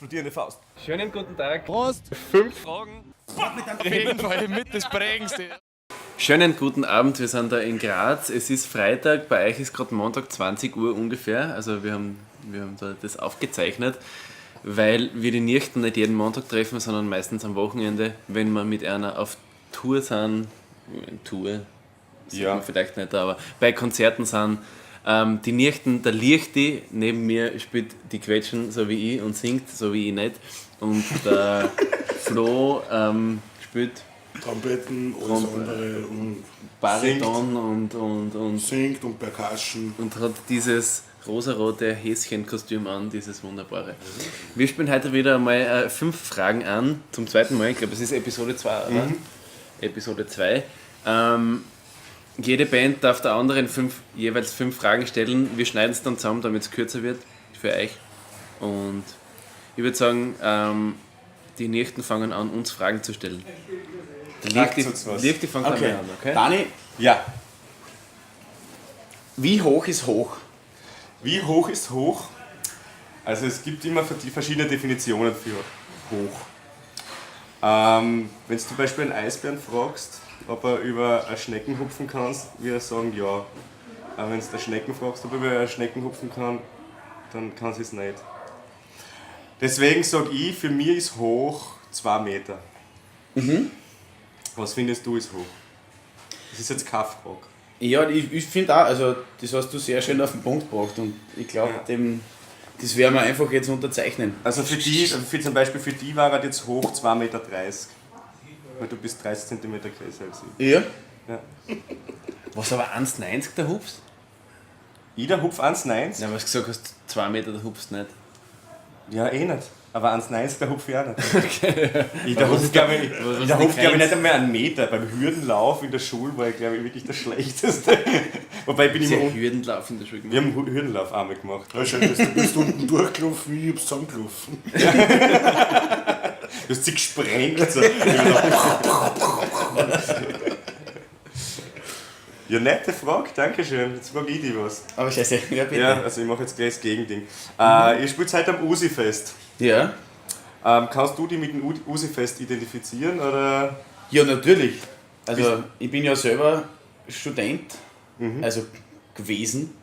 Explodierende Faust. Schönen guten Tag. Prost! Fünf Fragen. Auf jeden Fall mit das Prägendste. Schönen guten Abend, wir sind da in Graz. Es ist Freitag, bei euch ist gerade Montag 20 Uhr ungefähr. Also wir haben da das aufgezeichnet, weil wir die Nichten nicht jeden Montag treffen, sondern meistens am Wochenende, wenn wir mit einer auf Tour sind. Tour, sagt man vielleicht nicht, aber bei Konzerten sind. Die Nichten, der Liechti neben mir spielt die Quetschen, so wie ich, und singt, so wie ich nicht. Und der Flo spielt Trompeten, alles andere und Bariton und singt und Percussion. und hat dieses rosarote Häschenkostüm an, dieses wunderbare. Wir spielen heute wieder einmal fünf Fragen an, zum zweiten Mal. Ich glaube, es ist Episode 2, oder? Episode 2. Jede Band darf der anderen jeweils fünf Fragen stellen. Wir schneiden es dann zusammen, damit es kürzer wird für euch. Und ich würde sagen, die Nächsten fangen an, uns Fragen zu stellen. Der Sagt uns was. Liechti fängt Okay. einmal an, okay? Dani, Ja. wie hoch ist hoch? Wie hoch ist hoch? Also es gibt immer verschiedene Definitionen für hoch. Wenn du zum Beispiel einen Eisbären fragst, ob er über eine Schnecken hupfen kann, wird er sagen ja. Aber wenn du eine Schnecken fragst, ob er über eine Schnecken hupfen kann, dann kann sie es nicht. Deswegen sage ich, für mich ist hoch 2 Meter. Was findest du ist hoch? Das ist jetzt keine Frage. Ja, ich finde auch, also das hast du sehr schön auf den Punkt gebracht und ich glaube, das werden wir einfach jetzt unterzeichnen. Also für die, für zum Beispiel für die war er jetzt hoch 2,30 Meter. Weil du bist 30 cm größer als ich. Ja? Ja. Was aber 1,90 der Hupst? Ich der Hupf 1,90? Ja, was gesagt hast, 2 Meter der Hupst nicht. Ja, eh nicht. Aber 1,90 der Hupf ich auch nicht. Okay. Ich der Hupf, glaube ich, was ich, der ist die Hupf, glaub ich, Grenze? nicht einmal einen Meter. Beim Hürdenlauf in der Schule war ich, glaube ich, wirklich der Schlechteste. Wobei ich bin Sehr immer. Hürdenlauf in der Schule Wir gemacht. haben Hürdenlauf einmal gemacht. Ja, schön, dass du bist unten durchgelaufen, ich hab's zusammengelaufen. Du hast sie gesprengt. So. Ja, nette Frage, danke schön. Jetzt frage ich dich was. Aber scheiße, ja bitte. Ja, also ich mache jetzt gleich das Gegending. Ihr spielt heute am Usi-Fest. Ja? Kannst du dich mit dem Usi-Fest identifizieren? Oder? Ja, natürlich. Also ich bin ja selber Student, also gewesen.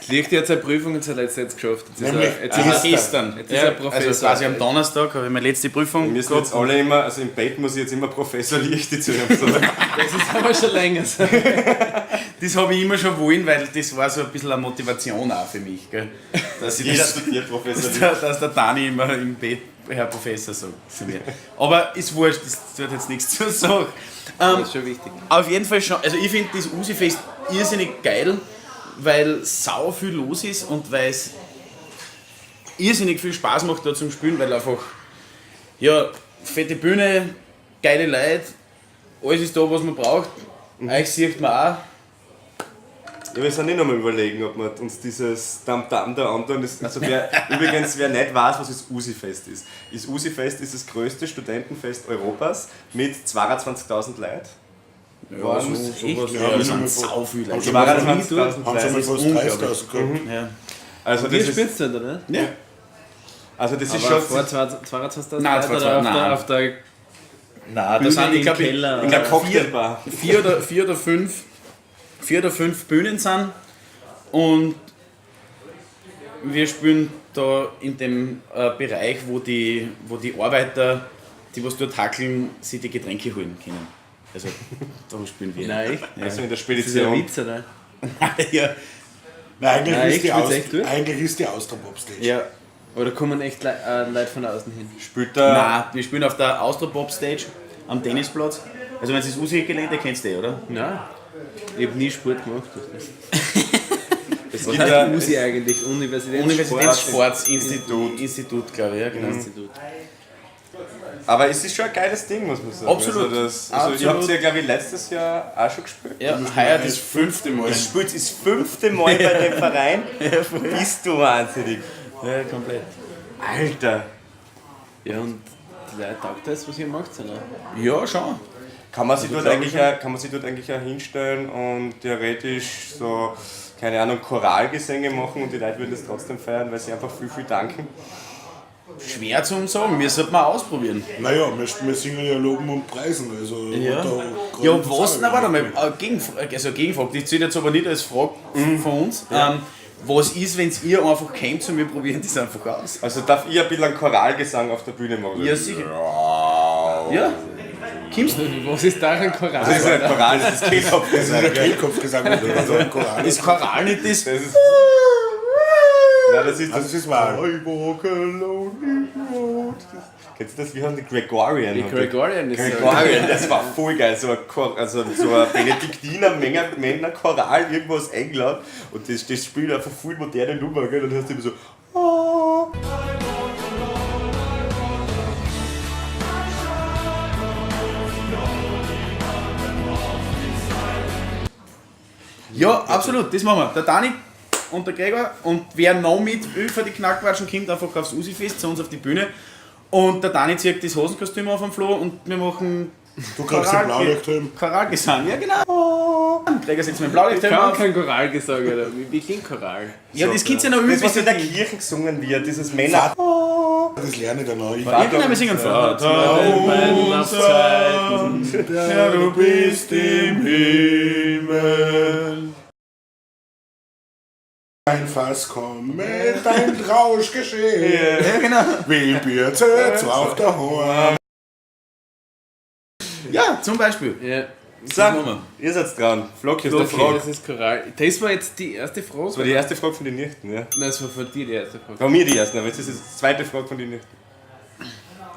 Licht hat seine Prüfung und seine letzte jetzt geschafft. Jetzt ist Nämlich er, jetzt ist er, Gestern. Jetzt ist er Professor. Also quasi am Donnerstag habe ich meine letzte Prüfung Wir müssen jetzt alle immer, also im Bett muss ich jetzt immer Professor Lichti zu ihm sagen. Das ist aber schon länger so. Das habe ich immer schon wollen, weil das war so ein bisschen eine Motivation auch für mich. Gell? Dass, ich Jeder das, studiert Professor dass, Lichti. der, dass der Dani immer im Bett Herr Professor sagt zu mir. Aber ist wurscht, das tut jetzt nichts zur Sache. Das ist schon wichtig. Auf jeden Fall schon, also ich finde das Usi-Fest irrsinnig geil, weil sau viel los ist und weil es irrsinnig viel Spaß macht da zum Spielen, weil einfach, ja, fette Bühne, geile Leute, alles ist da, was man braucht. Euch sieht man auch. Ja, wir sind eh nochmal überlegen, ob wir uns dieses Tamtam da antun. Das, also wer, übrigens, wer nicht weiß, was das Usi-Fest ist. Das Usi-Fest ist das größte Studentenfest Europas mit 22.000 Leuten. Ja, Waren sowas, Ja, ja, das wir haben sind sau viele Leute. 22.000 Haben sie mal Leute. fast unglaublich. 30.000 gehabt. Ja. Also Wir das ist, spielst du oder? Ja. also das ist Aber schon... vor 22.000 Nein, Leute oder auf nein. der, auf der Nein, Bühne das sind, ich im glaube, Keller. ich glaub, In der Cocktailbar. vier oder fünf Bühnen sind und wir spielen da in dem Bereich, wo die Arbeiter, die was dort hackeln, sich die Getränke holen können. Also da spielen wir. Nein, echt? Also in der Das ist ja ein Spedition. Witz, oder? ja. Nein, eigentlich, Nein, ist echt, die spielt's echt durch? eigentlich ist die Austropop-Stage. Ja. Oder kommen echt Leute von außen hin? Spielt da... Nein, wir spielen auf der Austropop Stage am Tennisplatz. Also wenn du das Usi-Gelände kennst du eh, oder? Nein. Ich habe nie Sport gemacht. Es Was gibt heißt da, USI eigentlich? Universitätssport. Universitätssportsinstitut, Institut, glaube ich, ja, genau. Institut. aber es ist schon ein geiles Ding, muss man sagen. Absolut. Also, das, also ihr habt Absolut. ja, glaube ich, letztes Jahr auch schon gespielt. Ja, heuer das fünfte Mal. Du spielst das fünfte Mal bei dem Verein. Bist du wahnsinnig. Ja, komplett. Alter. Ja, und die Leute taugt das, was ihr macht, oder? Ja, schon. Kann man sich dort eigentlich auch, kann man sich dort eigentlich auch hinstellen und theoretisch so, keine Ahnung, Choralgesänge machen und die Leute würden das trotzdem feiern, weil sie einfach viel, viel danken? Schwer zum sagen, wir sollten mal ausprobieren. Naja, wir singen ja Loben und Preisen. Also Ja, da ja was? Na, warte mal, also Gegenfrage, die zählt jetzt aber nicht als Frage von uns. Was ist, wenn ihr einfach kommt und wir probieren das einfach aus? Also darf ich ein bisschen einen Choralgesang auf der Bühne machen? Ja, sicher. Ja? Kommst du? Was ist daran Choral? Das ist ein Choral, das ist Das ist Kehlkopfgesang. ein Kehlkopfgesang, also ein Choral. Ist Choral nicht das? Das ist. Nein, das ist Also das ist wahr. I walk a lonely road. Kennst du das? Wir haben die Gregorian. Die Gregorian ist Gregorian, das war voll geil. So ein, also so ein Benediktiner Männerchoral irgendwo aus England. Und das spielt einfach voll moderne Nummer, gell? Dann hörst du immer so. Oh. Ja, absolut, das machen wir. Der Dani und der Gregor und wer noch mit will für die Knackquatschen, kommt einfach aufs Usi-Fest zu uns auf die Bühne. Und der Dani zieht das Hosenkostüm auf am Flo und wir machen Du kriegst den Blaulichthelm. Choralgesang. Ja, genau. Gregor sitzt mit dem Blaulichthelm Ich kann auf. kein Choralgesang, oder? Wie klingt Choral? Ja, das könnt ihr noch üben. Das, was in der Kirche gesungen wird, dieses Männer. Das lerne ich dann noch. Ja, genau, wir singen Vater Der du bist im Himmel. Ein Fass komme, dein Rausch geschehen. Ja, genau. Wie Bierzelt auf der Horn. Ja, zum Beispiel. Ja. So, ihr seid dran. Flock, hier ist der Okay, Frage. das ist Choral. Das war jetzt die erste Frage. Das war die erste Frage von den Nichten, ja. Nein, das war von dir die erste Frage. War mir die erste, aber jetzt ist es die zweite Frage von den Nichten.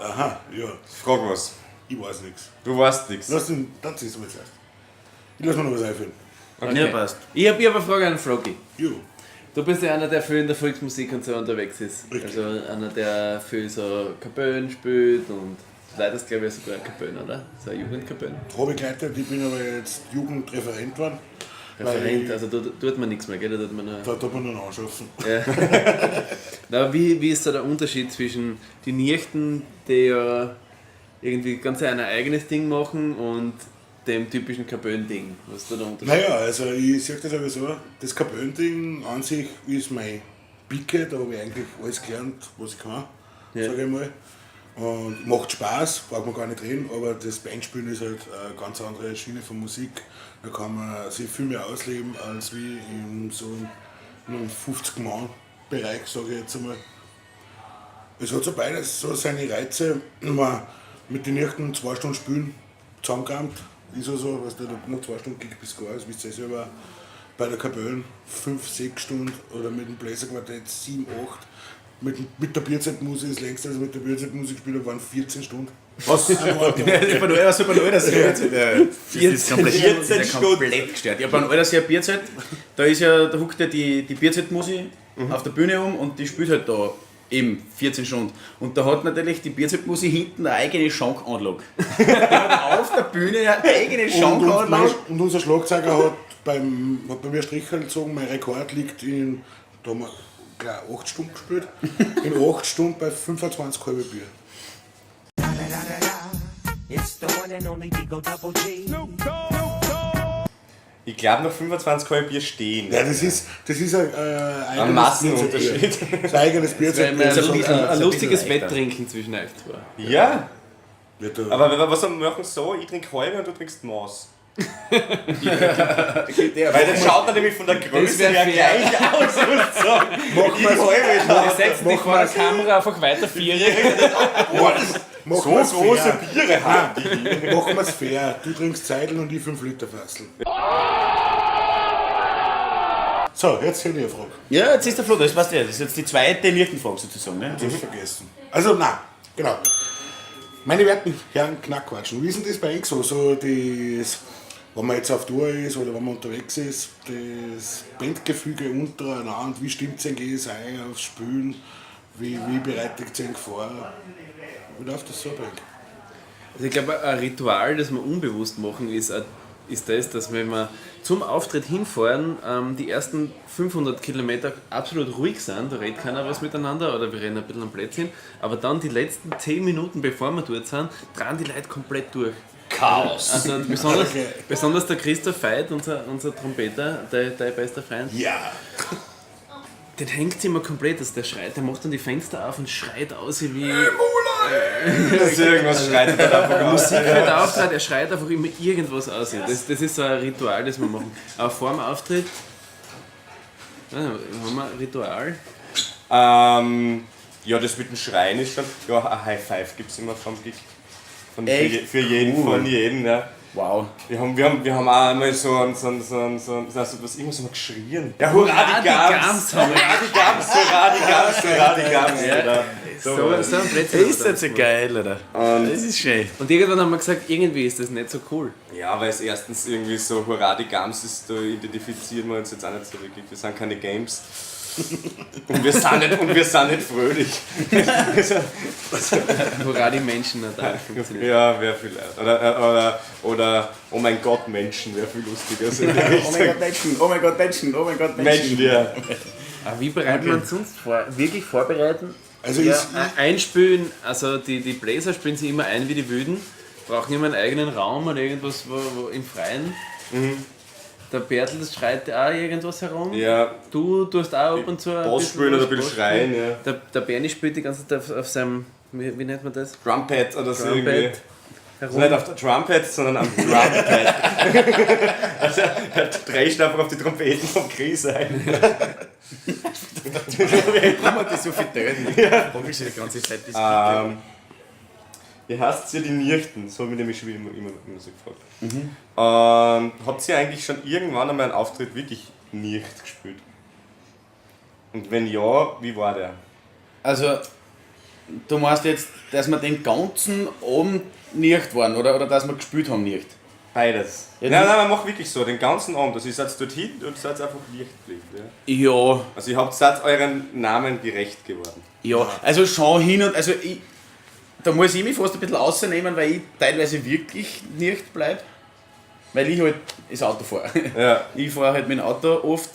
Aha, ja. Frag was. Ich weiß nichts. Du weißt nichts. Lass den, das ist aber zuerst. Ich lass mir noch was einfallen. Okay. Ja, passt. Ich hab eine Frage an Floki. Jo. Du bist ja einer, der viel in der Volksmusik und so unterwegs ist. Richtig. Also einer, der viel so Kapellen spielt und du leitest, glaube ich, sogar Kapellen, oder? So eine Jugendkapelle. Habe ich geleitet, ich bin aber jetzt Jugendreferent geworden. Referent, also da tut man nichts mehr, gell? Da tut man nur. Da tut man nur anschaffen. Ja. Na, aber wie ist da der Unterschied zwischen den Nichten, die ja irgendwie ganz ein eigenes Ding machen, und dem typischen Kapellending? Was ist da der Unterschied? Naja, also ich sehe das aber so, das Kapellending an sich ist mein Picke, da habe ich eigentlich alles gelernt, was ich kann, Ja. sage ich mal. Und macht Spaß, braucht man gar nicht reden, aber das Bandspielen ist halt eine ganz andere Schiene von Musik. Da kann man sich viel mehr ausleben, als wie in so einem 50-Mann-Bereich, sage ich jetzt einmal. Es hat so beides so seine Reize. Wenn man mit den nächsten 2 Stunden Spielen zusammenkommt, ist ja so, weißt du, nach 2 Stunden Gig bis gar, das wisst ihr selber, bei der Kapelle 5, 6 Stunden oder mit dem Bläserquartett 7, 8. Mit der Bierzeitmusik, das längste, also mit der Bierzeitmusik gespielt habe, waren 14 Stunden. Was? Ja, ich bin alter, super alter Bierzeit. 14 Stunden. Komplett gestört. Ich habe ein alter sehr Bierzeit, da ist ja, da huckt ja die Bierzeitmusik auf der Bühne um und die spielt halt da eben 14 Stunden. Und da hat natürlich die Bierzeitmusik hinten eine eigene Schankanlage. Die hat auf der Bühne eine eigene Schankanlage. Und unser Schlagzeuger hat bei mir Strichel gezogen, mein Rekord liegt in, da haben wir gleich 8 Stunden gespielt, in 8 Stunden bei 25 halbe Bier. It's the one and only Digo Double G. Ich glaube, noch 25 halbe Bier stehen. Ja, das ist ein eigenes Massenunterschied. Bierzeitbier. Das ist ein eigenes Bierzeitbier. Ein, bisschen- ein lustiges bisschen leichter. Wetttrinken zwischen euch zwei. Ja, Wird da- aber was wir machen so, ich trinke halbe und du trinkst Maß. Weil das schaut dann nämlich von der Größe wär her fair. gleich aus, muss ich sagen. Mach Ich halbe Wir setzen dich vor der Kamera einfach weiter vierig. Machen So wir's große fair. Biere haben die. Machen wir's fair. Du trinkst Zeidel und ich 5 Liter Fassel. So, jetzt hätte ich eine Frage. Ja, jetzt ist der Flo, das passt ja. Das ist jetzt die zweite Nirtenfrage sozusagen. Ne? Das hab ich vergessen. Also, nein, genau. Meine werten Herren Knackquatschen, wie ist denn das bei euch so? So das, wenn man jetzt auf Tour ist oder wenn man unterwegs ist, das Bandgefüge untereinander, wie stimmt es ein aufs Spülen? Wie bereitet ihr euch vor? Wie läuft das so bei euch? Also ich glaube, ein Ritual, das wir unbewusst machen, ist das, dass wenn wir zum Auftritt hinfahren, die ersten 500 Kilometer absolut ruhig sind, da redet keiner was miteinander oder wir reden ein bisschen am Plätzchen, aber dann die letzten 10 Minuten, bevor wir dort sind, drehen die Leute komplett durch. Chaos. Also besonders der Christoph Veit, unser Trompeter, dein bester Freund, Ja! Den hängt immer komplett, also der schreit, der macht dann die Fenster auf und schreit aus wie. Das ist irgendwas schreit er dann einfach aus. Musik hört auf, er schreit einfach immer irgendwas aus. Das ist so ein Ritual, das wir machen. Aber vor dem Auftritt, haben wir ein Ritual? Ja, das mit dem Schreien ist schon. Ja, ein High Five gibt es immer vom Gig. Von Echt? Für jeden, Cool. von jedem, ja. Wow. Wir haben auch einmal so ein, was irgendwas haben wir geschrien. Ja, hurra die Gams! haben wir. Hurra die Gams, hurra die Gams, hurra die Gams. Ja. So, so ein Plätzchen. Ist das so geil, oder? Das ist schön. Und irgendwann haben wir gesagt, irgendwie ist das nicht so cool. Ja, weil es erstens irgendwie so hurra die Gams ist, da identifizieren wir uns jetzt auch nicht so wirklich. Wir sind keine Games. Und wir sind nicht fröhlich. Hurra die Menschen hat auch funktioniert. Ja, wäre viel. Oder oh mein Gott, Menschen wäre viel lustiger. So in die Oh Richtung. mein Gott, Menschen, oh mein Gott, Menschen, oh mein Gott, Menschen. Menschen, ja. Aber wie bereiten wir uns sonst vor? Wirklich vorbereiten? Also Ja, ist, einspülen, also die Bläser spülen sie immer ein wie die Wüden, brauchen immer einen eigenen Raum oder irgendwas wo im Freien. Mhm. Der Bertel schreit auch irgendwas herum. Ja, Du tust auch ab und zu ein Bass bisschen spielen oder was, ein bisschen Bass schreien, ja. Der Bernie spielt die ganze Zeit auf seinem, wie nennt man das? Drumpad oder so irgendwie. Drumpad herum. Also nicht auf der Trumpet, sondern am Drumpad. Also er dreht einfach auf die Trompeten vom Chris ein. Warum hat das so viel Töne? Ja. Warum ist die ganze Zeit das? Wie heißt ihr die Nirchten? So habe ich nämlich schon immer so gefragt. Mhm. Habt ihr eigentlich schon irgendwann einmal einen Auftritt wirklich nicht gespielt? Und wenn ja, wie war der? Also, du meinst jetzt, dass wir den ganzen Abend nicht waren, oder? Oder dass wir gespielt haben nicht? Beides. Ja, nein, nein, man macht wirklich so, den ganzen Abend. Also ihr seid dorthin und seid einfach nicht geblieben. Ja? Ja. Also ihr habt seid euren Namen gerecht geworden. Ja, also schon hin und, also ich, da muss ich mich fast ein bisschen rausnehmen, weil ich teilweise wirklich nicht bleibe, weil ich halt das Auto fahre. Ja. Ich fahre halt mit dem Auto oft,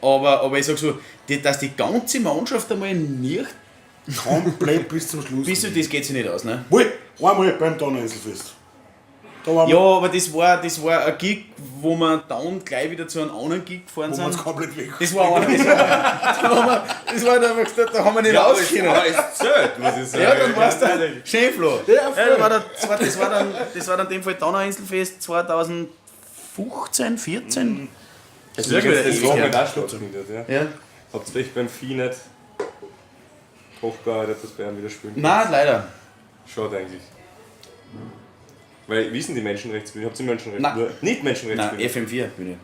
aber ich sag so, dass die ganze Mannschaft einmal nicht, komplett bis zum Schluss. bis du, das geht sich nicht aus, ne? Wohl, einmal beim Donauinselfest. Da waren Ja, aber das war ein Gig, wo wir dann gleich wieder zu einem anderen Gig gefahren wir, wo wir uns sind. komplett weg. Das war einer, das war, da haben wir nicht Ja, aber raus es, können. aber es zählt, muss ich sagen. Ja, dann war's dann. Schön, Flo. Ja, voll. Ja, das war dann in dem Fall Donauinselfest 2015, 14. Das ist wirklich das ewig war her. halt auch stattfindet, ja. Ja. Habt ihr euch beim Vieh nicht hochgearbeitet, dass Bayern wieder spielen? Nein, leider. Schade eigentlich. Weil, wie sind die Menschenrechtsbühne? Habt ihr Menschenrechtsbühne? Nein. Nicht Menschenrechtsbühne. Nein, FM4-Bühne.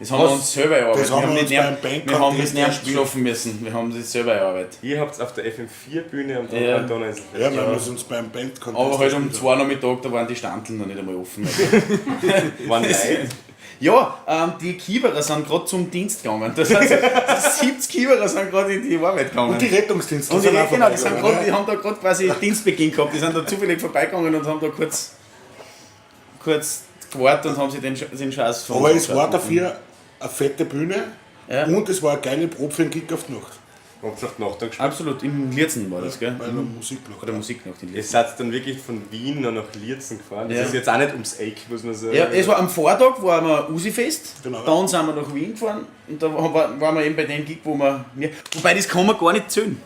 Das haben wir uns selber erarbeitet. Das haben wir wir nicht uns näher- beim Bank wir haben das Contest nicht schlafen müssen. Wir haben das selber erarbeitet. Ihr habt auf der FM4-Bühne am Ja. Donauinselfest. Ja, wir haben uns beim Band Contest Aber halt um gespielt. 2 Nachmittag, da waren die Standeln noch nicht einmal offen. Waren Leute. Ja, die Kiewerer sind gerade zum Dienst gegangen. Das heißt, 70 Kiewerer sind gerade in die Arbeit gegangen. Und die Rettungsdienste Und die, sind auch genau, die, sind vorbeigegangen, grad, die haben da gerade quasi Dienstbeginn gehabt. Die sind da zufällig vorbeigegangen und haben da kurz gewartet und haben sich den Scheiß von Aber uns es war angeschaut. dafür eine fette Bühne Ja. und es war eine geile Probe für den Gig auf die Nacht. Habt ihr auf die Nacht dann gespielt? Absolut, in Lierzen war das, gell? Bei der Musikblock. Oder Musiknacht in Ihr Lierzen. seid dann wirklich von Wien noch nach Lierzen gefahren. Das Ja. ist jetzt auch nicht ums Eck, muss man sagen. Ja, es war am Vortag waren wir Usifest, Genau. dann sind wir nach Wien gefahren und da waren wir eben bei dem Gig, wo wir. Ja, wobei, das kann man gar nicht zählen.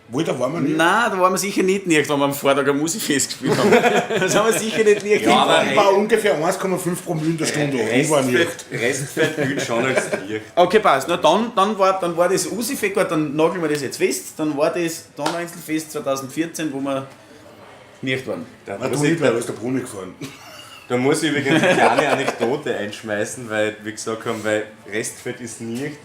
Wohl, da waren wir nicht. Nein, da waren wir sicher nicht nicht, wenn wir am Vortag am Usifest gespielt haben. Das haben wir sicher nicht nicht. Ja, aber Ich war ungefähr 1,5 Promille in der Stunde. Ich war nicht. Restfett gilt schon als Licht. Okay, passt. Na, dann war das Usifest, gut, dann nageln wir das jetzt fest. Dann war das Donauinselfest 2014, wo wir nicht waren. Da Nein, muss du ich, nicht, weil da ist der Bruni gefahren. da muss ich übrigens eine kleine Anekdote einschmeißen, weil wir gesagt haben, weil Restfett ist nicht.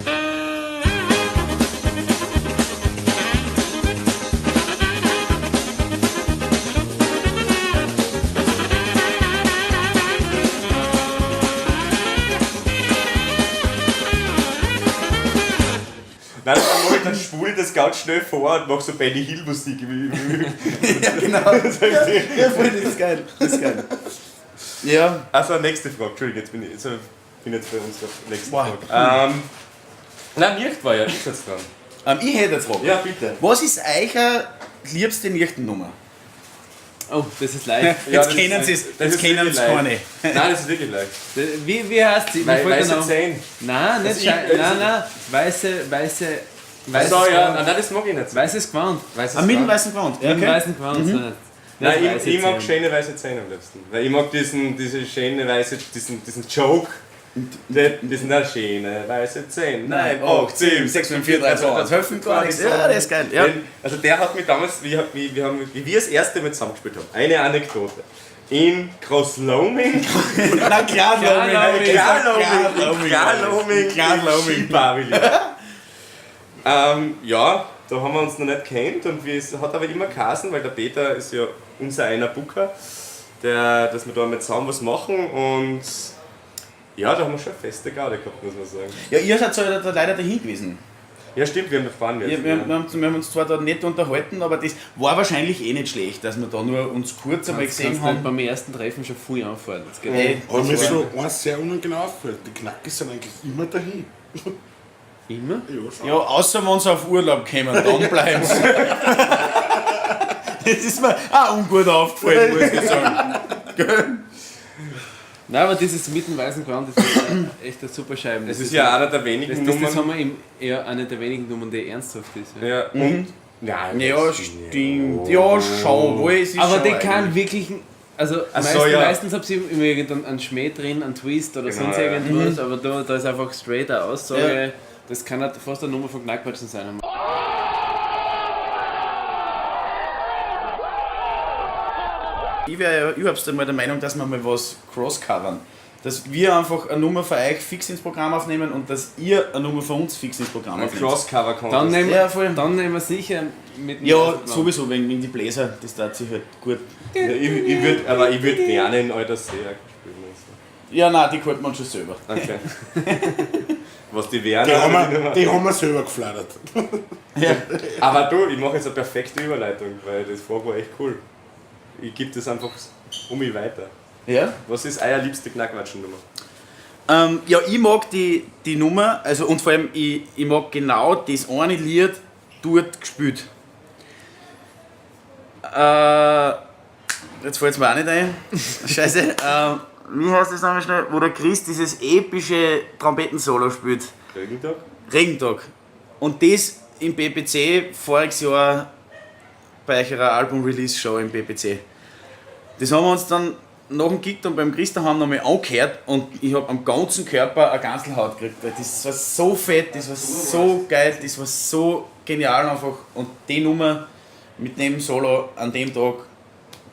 Nein, dann spule ich das ganz schnell vor und mach so Benny Hill Musik. Ja, genau. Ja, voll, das ist geil. Das ist geil. Ja, Also nächste Frage, Entschuldigung, jetzt bin ich jetzt, bin jetzt bei unserer nächsten Frage. Nein, nicht war ja, ich jetzt dran. ich hätte eine Frage. Ja, bitte. Was ist eure liebste Nichtennummer? Oh, das ist leicht. Jetzt das kennen ist- sie es, das jetzt ist kennen wirklich sie keine. leicht. Nein, das ist wirklich leicht. Wie heißt sie? Mir Wei fällt der weiße Name- Zehn. Nein, nicht Das Schei ich- nein, nein. Weiße, weiße, Weißes So, ja, Gewand. nein, das mag ich nicht. Weißes Gewand. Weißes Ah, mit dem Gewand. weißen Gewand. Ja, Mit dem okay. weißen Gewand. So nicht. Nein, Weiße ich mag Zähne. schöne weiße Zähne am liebsten. Weil ich mag diese schöne weiße, diesen Joke. Diesen da schöne weiße Zähne. Nein, 8, 7, 6, 5, 4, 3, 2, 1, helfen gar nichts. Ja, der ist geil. Ja. Also der hat mich damals, wie wir das erste Mal zusammengespielt haben, eine Anekdote. In Großloming, Na klar, Klarloming, Klarloming. Skipavillon. Ja, da haben wir uns noch nicht kennt und es hat aber immer geheißen, weil der Peter ist ja unser einer Booker, dass wir da mit zusammen was machen und ja, da haben wir schon eine feste Garde gehabt, muss man sagen. Ja, ihr seid so da leider dahin gewesen. Ja, stimmt, wir haben erfahren Wir, jetzt. wir, wir, haben uns zwar da nett unterhalten, aber das war wahrscheinlich eh nicht schlecht, dass wir da nur uns kurz einmal Kannst gesehen nicht haben. beim ersten Treffen schon viel anfahren. Das geht Ey, Aber mir ist schon eins sehr unangenehm aufgefallen. Die Knackis sind eigentlich immer dahin. Immer? Ja, schon. Ja, außer wenn sie auf Urlaub kommen, dann bleiben sie. Das ist mir auch ungut aufgefallen, muss ich sagen. Nein, aber dieses mit dem weißen Gewand, das ist echt eine super Scheibe. Das ist ja einer der wenigen Das Nummern. haben wir im, ja, eine der wenigen Nummern, die ernsthaft ist. Ja. Ja, und. Nein, Ja, das- stimmt. Ja, schon. Wohl, es ist Aber schon die kann eigentlich. wirklich. Also Ach so, ja. meistens habt ihr immer irgendeinen Schmäh drin, einen Twist oder Genau, sonst ja. irgendwas, aber da ist einfach straight eine Aussage. Ja. Das kann halt fast eine Nummer von Knackwatschen sein. Ich wäre ja überhaupt einmal der Meinung, dass wir mal was crosscovern. Dass wir einfach eine Nummer für euch fix ins Programm aufnehmen und dass ihr eine Nummer für uns fix ins Programm Ein aufnehmt. Crosscover Contest. Dann nehmen, Ja, voll. dann nehmen wir sicher mit dem Ja, weißen Gewand. sowieso, wegen die Bläser, das tat sich halt gut. Ja, ich würd, aber ich würde gerne in Alter See spielen. Also. Ja, nein, die holt man schon selber. Okay. Was die wären. Die haben wir selber geflattert. Aber du, ich mache jetzt eine perfekte Überleitung, weil das Frage war echt cool. Ich gebe das einfach um mich weiter. Ja? Was ist euer liebste Knackwatschen-Nummer? Ja, ich mag die Nummer, also und vor allem, ich mag genau das eine Lied dort gespielt. Jetzt fällt es mir auch nicht ein. Scheiße. Wie heißt das nochmal schnell? Wo der Chris dieses epische Trompetensolo spielt. Regentag? Regentag. Und das im BPC voriges Jahr bei eurer Album-Release-Show im BPC. Das haben wir uns dann nach dem Gig dann beim Chris daheim nochmal angehört und ich habe am ganzen Körper eine Ganselhaut gekriegt. Das war so fett, das war so geil, das war so genial einfach. Und die Nummer mit dem Solo an dem Tag,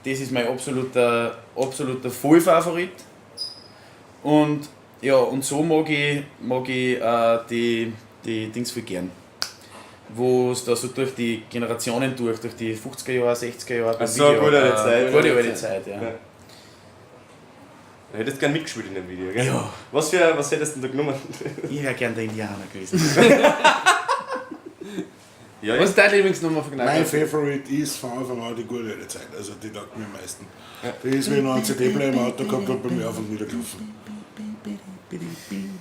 das ist mein absoluter Vollfavorit. Und ja, und so mag ich die Dings voll gern. Wo es da so durch die Generationen durch die 50er Jahre, 60er Jahre. Ach so, gute alte Zeit. Gute alte Zeit, ja. Ja. Du hättest gern mitgespielt in dem Video, gell? Ja. Was hättest du denn da genommen? Ich wäre gern der Indianer gewesen. Ja, Was ist deine Lieblingsnummer von Mein Knackwatschen? Favorite ist von Anfang an die gute alte Zeit. Also die taugt mir am meisten. Die ist, wie ich noch einen CD-Player im Auto gehabt habe, bei mir auf und niedergelaufen.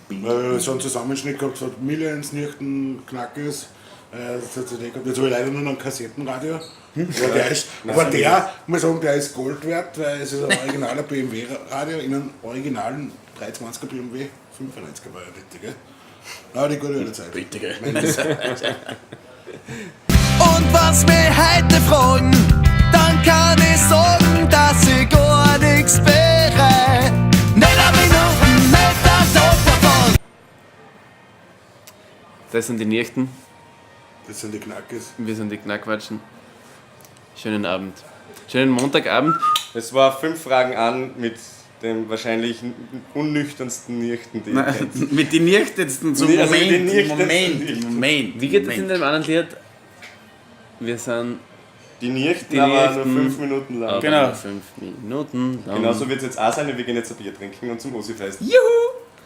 Weil ich so einen Zusammenschnitt gehabt von Millions, Nichten, Knackis. Das hat CD gehabt. Jetzt habe ich leider nur noch ein Kassettenradio. Aber der, muss ich sagen, der ist Gold wert, weil es ist ein originaler BMW-Radio in einem originalen 320er BMW, 95er war ja bitte, gell? Aber die gute alte Zeit. Bitte, gell? Und was mir heute fragen, dann kann ich sagen, dass ich gar nichts bereit. Nicht eine Minute, nicht ein Tag davon. Das sind die Nichten, Das sind die Knackis. wir sind die Knackwatschen. Schönen Abend. Schönen Montagabend. Es war 5 Fragen an mit dem wahrscheinlich unnüchternsten Nichten, die ich kennt. Mit den Nichtensten zum Nee, also mit den Moment, Nichtensten Moment, Moment. Wie geht es in dem anderen Lied? Wir sind Die Nichten, Die aber Nichten. nur 5 Minuten lang. Genau. 5 Minuten lang. Genauso wird es jetzt auch sein, wir gehen jetzt ein Bier trinken und zum Osifest. Juhu!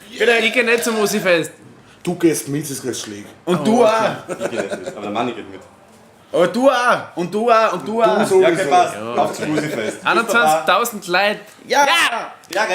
Ich gehe nicht zum Osifest. Du gehst mit, ist gleich schläg. Und du auch. Ich gehe nicht mit, aber der Manni geht mit. Aber du auch. Und du auch. Und du auch. Ja, okay, passt. Auf zum Osifest. 21.000 Leute. Ja. Ja.